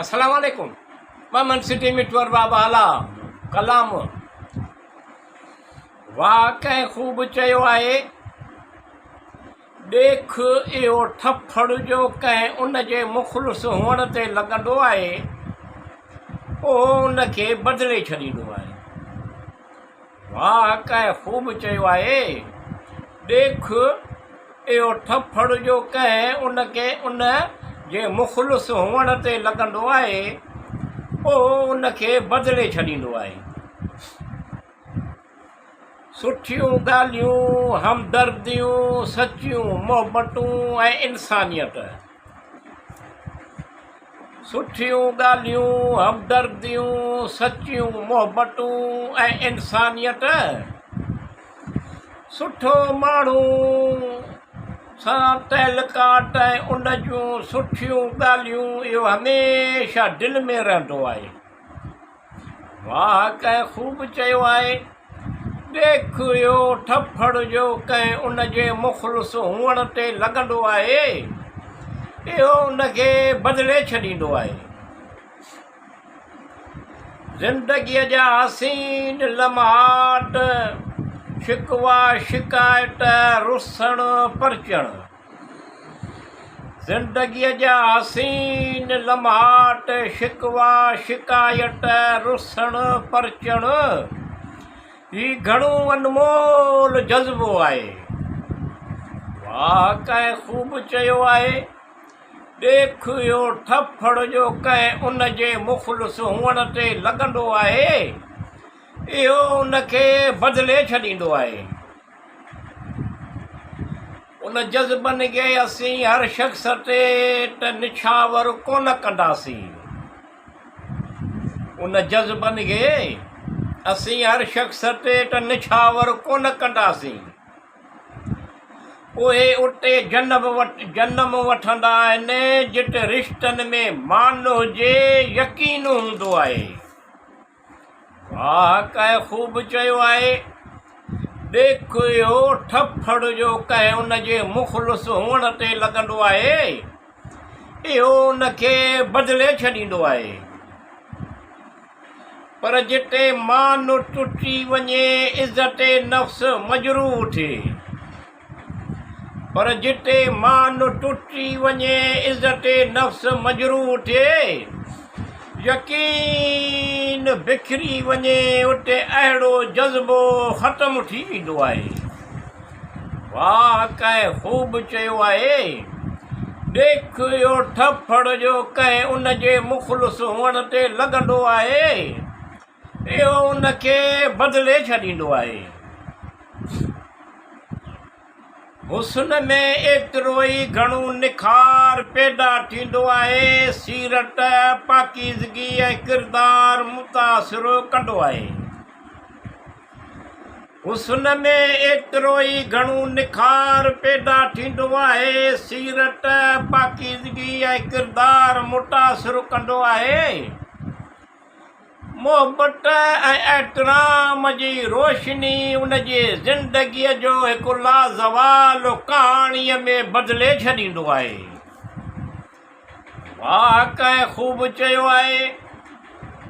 السلام عليڪم محمد سٽي مٺو ارباب اعليٰ ڪلام واھ ڪنهن خوب چيو آهي ڏيک اهو ٿڦڙ جو ڪنهن ان جي مخلص هئڻ تي لڳندو آهي اهو ان کي بدلي ڇڏيندو آهي واهه ڪنهن خوب چيو آهي، ڏيک اهو ٿڦڙ جو ڪنهن ان کي ان جي مخلص هئڻ تي لڳندو آهي، اهو ان کي بدلي ڇڏيندو آهي. سٺيون ڳالهيون، همدرديون، سچيون محبتون ۽ انسانيت. سٺيون ڳالهيون، همدرديون، سچيون محبتون ۽ انسانيت. سٺو ماڻهو سان تعلقات ۽ ان جون سٺيون ڳالهيون اهو هميشه دل ۾ رهندو آهي. واهه ڪنهن خوب چيو آهي، ڏيک اهو ٿڦڙ جو ڪنهن ان جي مخلص هئڻ تي لڳندو آهي، اهو ان کي بدلي ڇڏيندو آهي. زندگيء جا حسين لمحات، شڪوا شڪايت، رسڻ پرچڻ. زندگيء جا حسين لمحات، شڪوا، شڪايت، رسڻ، پرچڻ، هي گهڻو انمول جذبو آهي. واهه ڪنهن خوب چيو آهي، ڏيک اهو ٿڦڙ جو ڪنهن ان جي مخلص هئڻ تي لڳندو آهي، اهو ان کي بدلي ڇڏيندو آهي. ان جذبن کي اسين هر شخص تي ته نڇاور ڪونه ڪنداسين. ان جذبن کي اسين هر شخص تي ته نڇاور ڪونه ڪنداسين. اهي اتي جنم وٺندا آهن جت رشتن ۾ مان هجي، يقين هوندو آهي. واهه ڪنهن خوب چيو آهي، ڏيک اهو ٿڦڙ جو ڪنهن ان جي مخلص هئڻ تي لڳندو آهي، اهو ان کي بدلي ڇڏيندو آهي. پر جتي مان ٽٽي وڃي، عزت نفس مجروح ٿئي. پر جتي مان ٽٽي وڃي، عزت نفس مجروح ٿئي، يقين بکري وڃي، اتي اهڙو جذبو ختم ٿي ويندو آهي. واهه ڪنهن خوب چيو آهي، ڏيک اهو ٿڦڙ جو ڪنهن ان جي مخلص هئڻ تي لڳندو آهي، اهو ان کي بدلي ڇڏيندو آهي. حسن ۾ ايترو ئي گهڻو نکار پيدا ٿيندو آهي، سيرت، پاڪيزگي ۽ ڪردار متاثر ڪندو آهي. حسن ۾ ايترو ئي گهڻو نکار پيدا ٿيندو آهي، سيرت، پاڪيزگي ۽ ڪردار متاثر ڪندو آهي. محبت ۽ احترام جي روشني ان جي زندگيء جو هڪ لازوال ڪهاڻيء ۾ بدلي ڇڏيندو آهي. واهه ڪنهن خوب چيو آهي،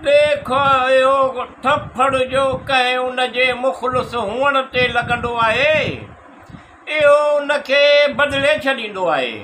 ڏيک اهو ٿڦڙ جو ڪنهن ان جي مخلص هئڻ تي لڳندو آهي، اهو ان کي بدلي ڇڏيندو آهي.